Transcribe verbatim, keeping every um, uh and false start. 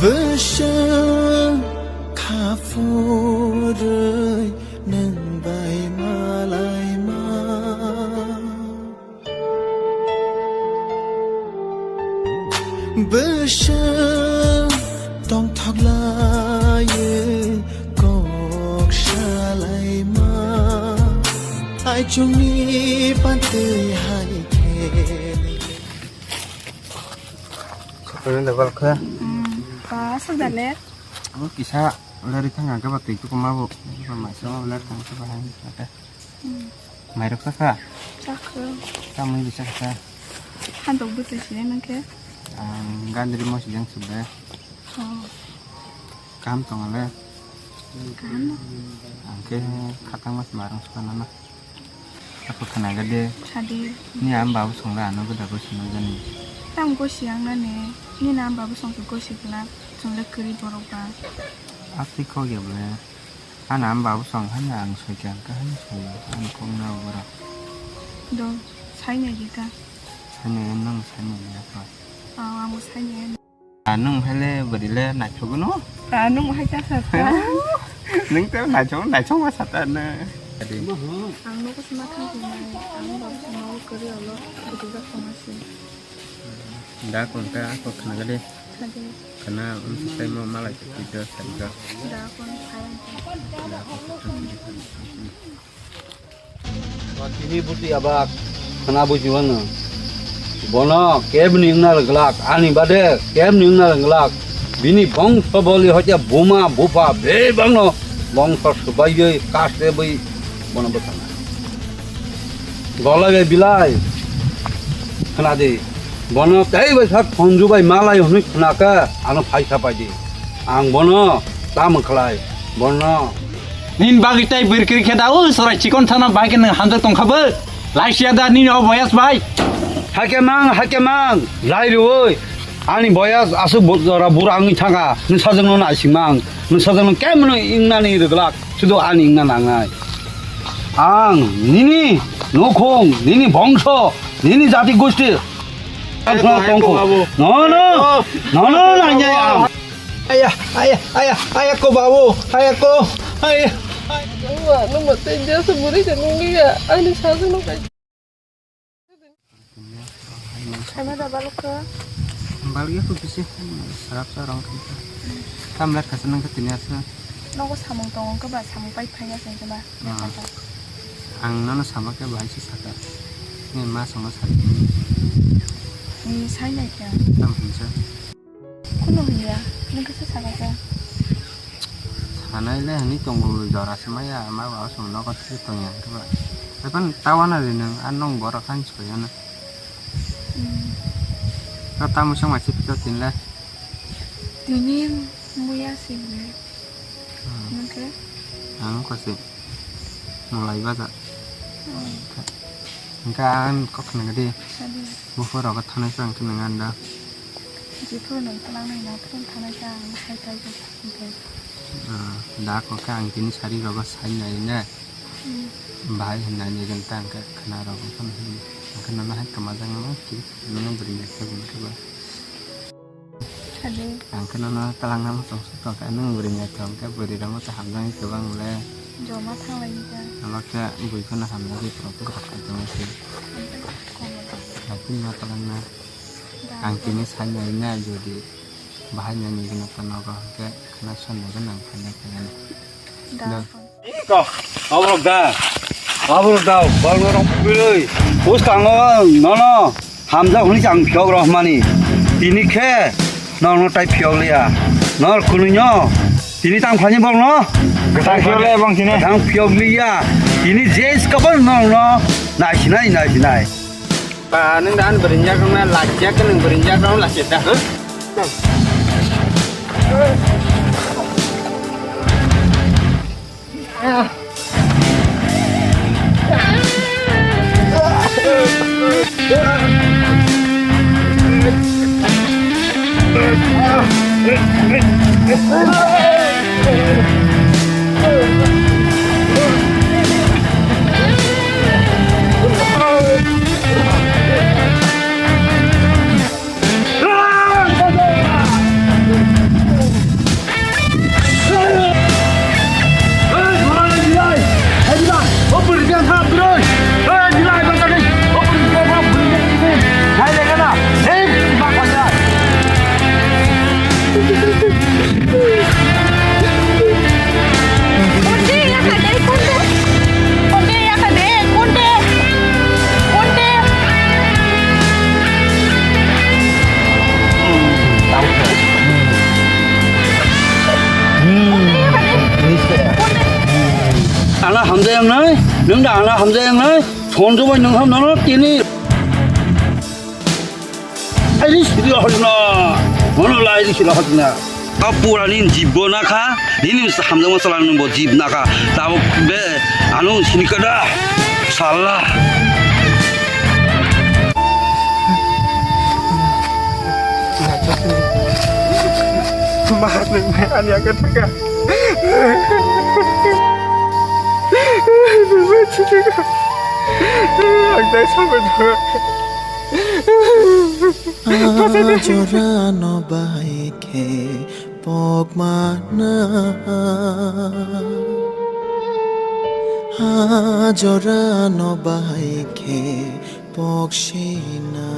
Bwswk kha phurwi nwng bai malaima. Bwswk tongthok laiwi kok salaima. Aichukni pantwi hai khe. Sokoni da balkha. Hmm, ba sok da le. Abo kisa leri thang ang khe ba twi tukuma bo. Ba maisa ma leri thang khe ba hai khe. Hmm. Mairok sakha? Sakha. Tamni bisa kha? Hantok bwtwi sini nang khe? Ang gandri mo sijang sibde. Oh. Kam tong ale? Kam. Ang khe khatang mas marang suka nana. Ako khana gade. Sadi. Ni am babu song la ano gada gosi no jani. Tam gosi ang nani. Ni nam babu song khe gosi kla. Chwng le kwrwi borok ba. Atwi kok ya ble. Ano ang babu song hanya ang soi khe ang kaham soi ang kok na ora. Do, sai nai di ta. Sai nai nang sai nai ya pa. Aw, ang bo sai nai. Ah, nung hai le bari le naithok no? Ah, nung hai ta sa ta. Nung te naithok, naithok ma sa ta na. Ang no ko sima thang ko mai, ang babu song no ko ri alo, ko ri jak ko ma si. Da kon ta ko khna ga de. Khade. Khna um sai mo malai te ki do sai do. Da kon phai ang. Da kon ta. Tini buti abak khna buji wano. Bono kebni wngna rwglak, ani bade kebni wngna rwglak. Bini bongso boli hoite buma bupha bebakno bongso swbaiwi kaste bwi bono bwthana. Golai bai bilai khna di. Bono tei bai sak Sonju bai malai hwnwi khna khe ano phai sa pai di. Ang bono tamo khlai bono. Nin bagwi tei birkri khe da o sorai chikon thana bai khe nang hamjak tong kha bo. Laisiya da nini o boyas bai. Hakhe mang, hakhe mang, lai rwi. Ani boyas aswk bo-, jora bura wngwi thanga. Nwng sajwkno naising mang. Nwng sajwkno kemno wngnani rwglak. Sudu ani wngna nangnai. Ang nini nukhung, nini bongso, nini jati gosti. Ang tongkho. No, no. No, no, nang ya ang. Aya, aya, aya, aya ko babu, aya ko. Aya. Nungma, nungma tei jasa buri se nungya. Ani sajwkno kai. Saima da balukha. Balukha ko bisi sarap sa rong kha. Tam lat khasa nang kha tini asa. Nogo samung tongo khe ba samung pai phaiya se khe ba. Ah. Ang nono sama khe bahai se saka. Ni ma songno sari. Ni sai nai khe. Tam hinsa. Kuno hiya, nung kisa sakha khe. Sanai le hwnwi tongo, jora se maya, ma ba song nogo thwi tongya khe ba. Epan tawana ri nung, a nung borok han soi ano. Hmm. Ta tamo song ma sipito tin le. Tini muya sini. Hmm. Nung khe? Ang ko se. Malai baja. Hmm. Hingke ang kok khna gadi. Sadi. Buphur rogo thanai sa ang khna ganda. Jephuru nung twlang nai na phuru thanai sa ang sai kai je hingke. Ah, da kok khe ang tini sari rogo sai nai ne. Hmm. Bahai hinna ni ganta ang khe khna rogo phano hin. Ang khe nono hai kwmajak no ki nono bwrwi ya khe bini khe ba. Sadi. Ang khe nono twlang nang tong suk tong khe nung bwrwi ya thong khe bwrwi rogo cha hamjak ni kwbang le. Joma thanglai ni khe. Amo khe bui phano hamjak ni tong khe kok khai tong khe. Hamjak kok. Hai tini ma twlang na. Ang tini sai nai na jodi bahai nani gana ta nogo hwnkhe khna sonnai gana ang phainai khe nani. Da. Da. Ko, aborok da. Aborok da, balno rong pili. Bwskango nono hamjak hwnwi ang phiyok rohmani. Tini khe nono tai phiyok liya. Nor khwnwi no. Tini tang phani bol no. Tang phiyok liya bang tini. Tang phiyok liya. Tini je iskabon nono. Naisinai, naisinai. Ba, nung da an berinjak rong na lajak, nung berinjak rong lajak da, huh? Nwng da ano hamjak wngnai, phone rwbai nwng ham nono tini. Ai ri siri hojna, nono lai ri siri hojna. A pura ni jibbo nakha, nini hamjakma chwla nwngbo jib nakha. Tabuk be ano sini kada, salla. Mahak nwng ani agor thaka. Ang tai sabai thaka. A jora no bahai khe pok mana. A jora no bahai khe pok sina.